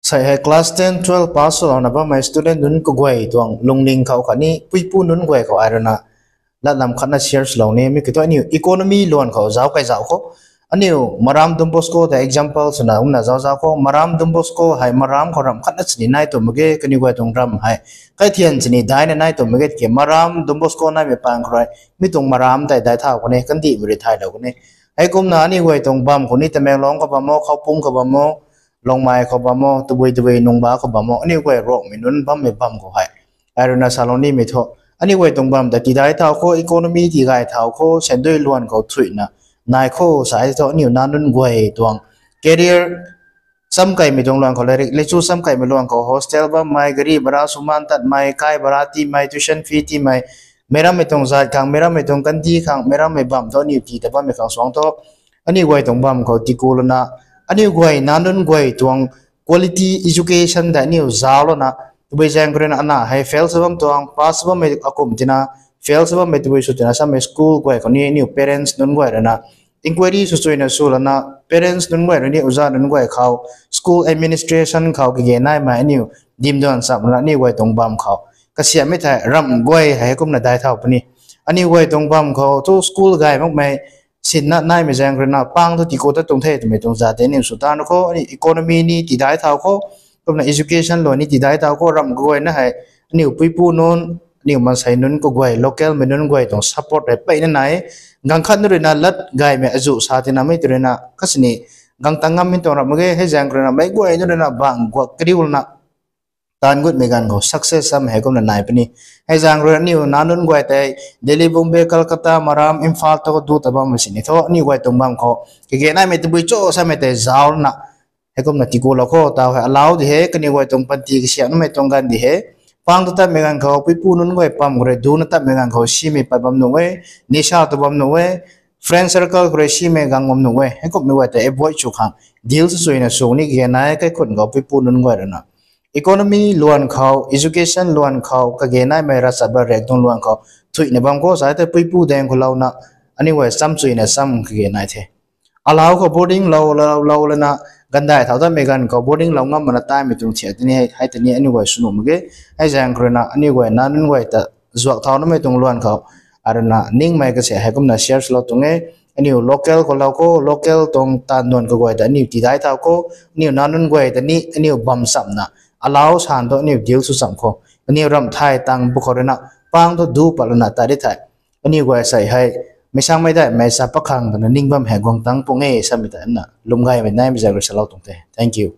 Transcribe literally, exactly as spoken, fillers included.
Sei hei class ten, twelve pass swlouna bammei student nunc kaguay tuang lungning khou khatni puipu nunc guay khou ai ruina latlam khatna share swlou ni. Mi kiu thu aniu economy luan khou zauc kai zauc khou, aniu Maram Don Bosco ta example swna umna zauc zauc khou, Maram Don Bosco hei Maram khou ramh khatna chini nai tw mak ge, kaniw guay tuang ramh hei kaithian chini daina nai tw mak ge tiki Maram Don Bosco naimei pang khou rui mi tuang Maram tei dai thau kani, kandihmei rui thaylou kani. Heikumna aniu guay tuang bam khou ni Tamenglong khou bam o, Khoupum khou bam o, Longmai khou bam o, tabui tabui Nungba khou bam o, aniu guay Rongmei nunc bammei bam khou hei ai ruina salou nimei thu, aniu guay tuang bam ta tidai thau khou, economy tigay thau khou, sandui luan khou thuina nai khou sa thu aniu nac nunc guay tuang career cham kaimei tuang luan khou, lairik leichu cham kaimei luan khou, hostel bammei, gari bara suman tatmei, kai bara tiimei, tuition fee tiimei, meicrammei tuang zat khang, meicrammei tuang kandih khang, meicrammei bam thu aniu tii ta bammei khang suang thu, aniu guay tuang bam khou tiku lana, aniu guay nac nunc guay tuang quality education ta aniu zauc lana, tabui zaeng khou ruina ana hei fail sa bam tuang, pass sa bammei akum tina, fail sa bammei tabui sw tina samei school guay khou ni aniu parents nunc guay ruina inquiry sw chuina sw lana, parents nunc guay rui ni oja nunc guay khou, school administration khou kage naimei aniu dimduan cham lana aniu guay tuang bam khou kasiammei thei ramh guay hei kumna dai thau puni. Aniu guay tuang bam khou thu school gay makmei sinna naimei zaeng ruina pang thu tiku ta tuang the twmei tuang zat tei aniu sw tan khou, aniu economy ni tidai thau khou, kumna education luan ni tidai thau khou, ramh kaguayna hei aniu puipu nunc, aniu maansei nunc kaguay, localmei nunc guay tuang support hei peyna nai. Ganv khat na ruina lat gaymei azuh sa tinamei tw ruina kasini gangtang ngammei tuang ramh mak ge. Hei zaeng khou ruina meic guay na ruina bang guak kariu lana taanv gutmei ganv khou success samei hei kumna nai puni. Hei zaeng rui aniu nac nunc guay tei Delhi, Bombay, Kolkata, Maram, Imphal thu du ta bammei sini thu aniu guay tuang bam khou kage naimei tabui cho samei tei zauc lana heikumna tikulou khou, taw hei allow di he, kaniw guay tuang panty kasiamhmei tuang ganv di he. Pang tu tatmei ganv khou puipu nunc guay pam khou rui duna tatmei ganv khou simei pat bam nuh e, nisa tu bam nuh e, friend circle khou rui simei gang bam nuh e. Heikumhmei guay tei avoid sw khang, deal sw chuina sw ni kage nai kaikhun khou puipu nunc guay ruina economy luan khou, education luan khou kage naimei ravchap ba riak tuang luan khou thuina bam khou sa tei puipu daeng khou louna aniu guay cham chuina cham kage nai the. Allow khou boarding lou lou lou lana, gandai thau tatmei ganv khou boarding lou ngam mana taimei tuang thiak tini hei tini aniu guay sw nuh mak ge. Hei zaeng khou ruina aniu guay nac nunc guay ta zuak thau namei tuang luan khou ai ruina ningmei kasiam hei kumna share swlou tuang e. Aniu local khou lou khou, local tuang taanv nunc kaguay ta aniu tidai thau khou, aniu nac nunc guay ta ni aniu bam chamna allow san thu aniu deal sw cham khou, aniu ramh thay tang bu khou ruina pang thu du pat lana ta di thei aniu guay sei hei meic sangmei daihmei sa pakhang twna ning bam hei guang tang pung e samei ta na lwm gaymei naimei zaeng rui salou tuang the. Thank you.